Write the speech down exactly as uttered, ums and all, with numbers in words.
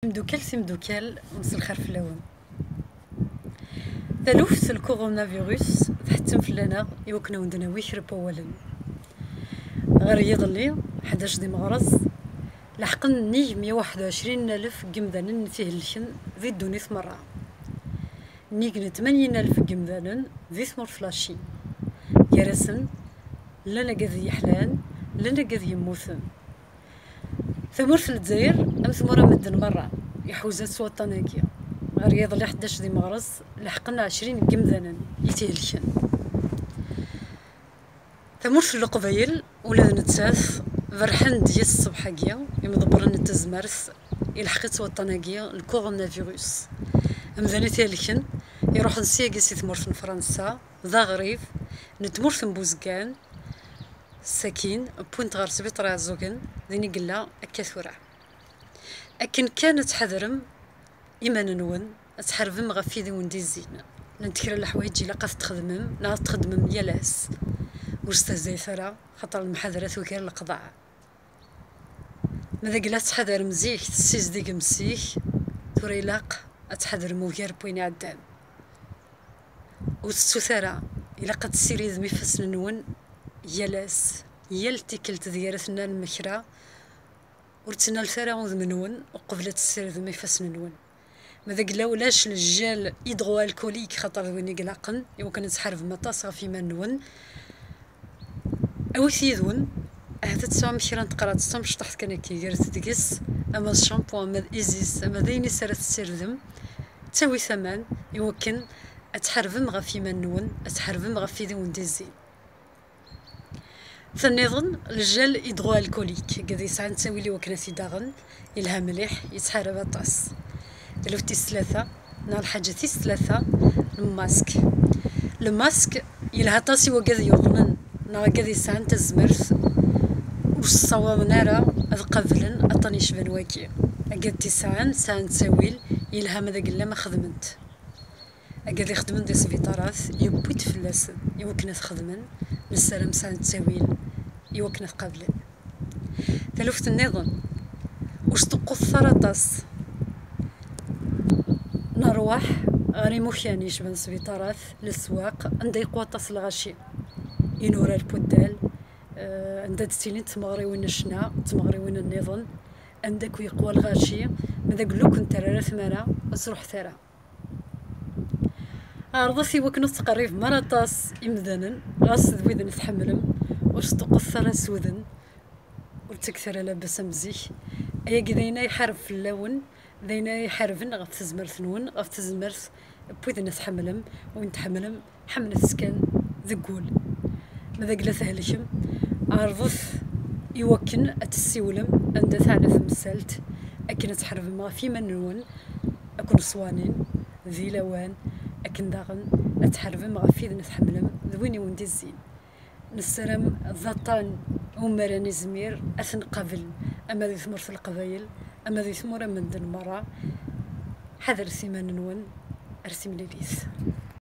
Imeddukal, timeddukal, mselxir fell-awen. Taluft n lkurunavirus tḥettem fell-aneɣ i wakken ad wen-d-nawi kra n wawalen. Ɣer yiḍelli, ḥdac di meɣres, leḥqen nnig meyya u waḥed u ɛecrin alef n yimdanen i t-ihelken di ddunit merra. Nnig n tmanyin alef n yimdanen di tmurt n la Chine. Gar-asen, llan agad yeḥlan, llan agad yemmuten. Tamurt n Lezzayer, am tmura medden merra, iḥuza-tt s waṭṭan-agi. Ɣer yiḍelli ḥdac di meɣres, leḥqen ɛecrin n yimdanen i t-ihelken. Tamurt n Leqbayel, ula d nettat, berrḥen-d yis ṣṣbeḥ-agi imḍebbren n tezmert, ileḥq-itt waṭṭan-agi, lkurunavirus. Amdan i t-ihelken, iruḥen syagi si tmurt n Fransa, d aɣrib n tmurt n Buzgan, sakin, wwin-t ɣer sbiṭar Iɛeẓẓugen, din i yella akka tura. Akken kan ad tḥadrem iman-nwen, ad tḥarbem ɣef wid i wen-d-izzin. Llant kra n leḥwayeǧ ilaq ad t-txedmem, neɣ ad t-txedmem yal ass. Ur stehzayet ara, xaṭer lemḥadra tugar leqḍeɛ. Ma d agla tettḥadarem zik, tessizdigem zik, tura ilaq ad tḥadrem ugar n wayen iɛeddan. Ur tettut ara, ilaq ad tessiridem ifassen-nwen yal ass, yal tikkelt deg ara tennalem kra, ur ttnalet ara udem-nwen uqbel ad tessiridem ifassen-nwen. Ma d agla ulac le gel hydroalcoolique, xaṭer d win i ilaqen i wakken ad tḥarbem aṭas ɣef yiman-nwen. Awit yid-wen, ahat ad tesɛum kra n teqraḍt tamecṭuḥt kan akka, gret deg-s, ama d shampo, ama d izis, ama d ayen i s ara tessirdem. Ttawit aman i wakken ad tḥarbem ɣef yiman-nwen, ad tḥarbem ɣef wid i wen-d-izzin. Ta nniḍen, le gel hydroalcoolique, agad yesɛan ttawil i wakken ad t-id-aɣen, yelha mliḥ, yettḥarab aṭas. Taluft tis tlata, neɣ lḥaǧa tis tlata, lmask. Lmask yelha aṭas i wagad yuḍnen, neɣ agad yesɛan tazmert ur ssawaḍen ara ad qablen aṭṭan yecban wagi. Agad t-isɛan, sɛan ttawil, yelha ma d agella ma xedmen-t. Agad ixedmen di sbiṭarat, yewwi-d fell-asen i wakken ad xedmen, nessaram sɛan ttawil i wakken ad qablen. Taluft nniḍen, ur sṭuqqutet ara aṭas. Nerwaḥ ɣer imukan yecban sbiṭarat, leswaq, anda yeqwa aṭas lɣaci. Inurar n waddal, eh, anda d-ttilint tmeɣriwin n ccna, tmeɣriwin nniḍen, anda akk yeqwa lɣaci, ma d agelluk n tara ara tmara, ur sruḥet ara. Ɛerḍet i wakken ur tettqerribem ara aṭas imdanen, ɣas d widen tḥemmlem, ur sṭuqqutet ara s wuden, ur ttaket ara labas am zik. Ayagi d ayen ay iḥareb fell-awen, d ayen ay iḥarben ɣef tezmert-nwen, ɣef tezmert n widen tḥemmlem, win tḥemmlem, ḥemmlet-t kan deg wul. Ma d agla thelkem, ɛerḍet i wakken ad tessiwlem anda teɛna temsalt, akken ad tḥarbem ɣef yiman-nwen, ad ken-ṣwanin di lawan, akken daɣen ad tḥarbem ɣef widen tḥemmlem d win i wen-d-izzin. Nessaram d aṭṭan umi ara nizmir ad t-nqabel, ama di tmurt n Leqbayel, ama di tmura n medden merra. Ḥadret iman-nwen, ar timlilit.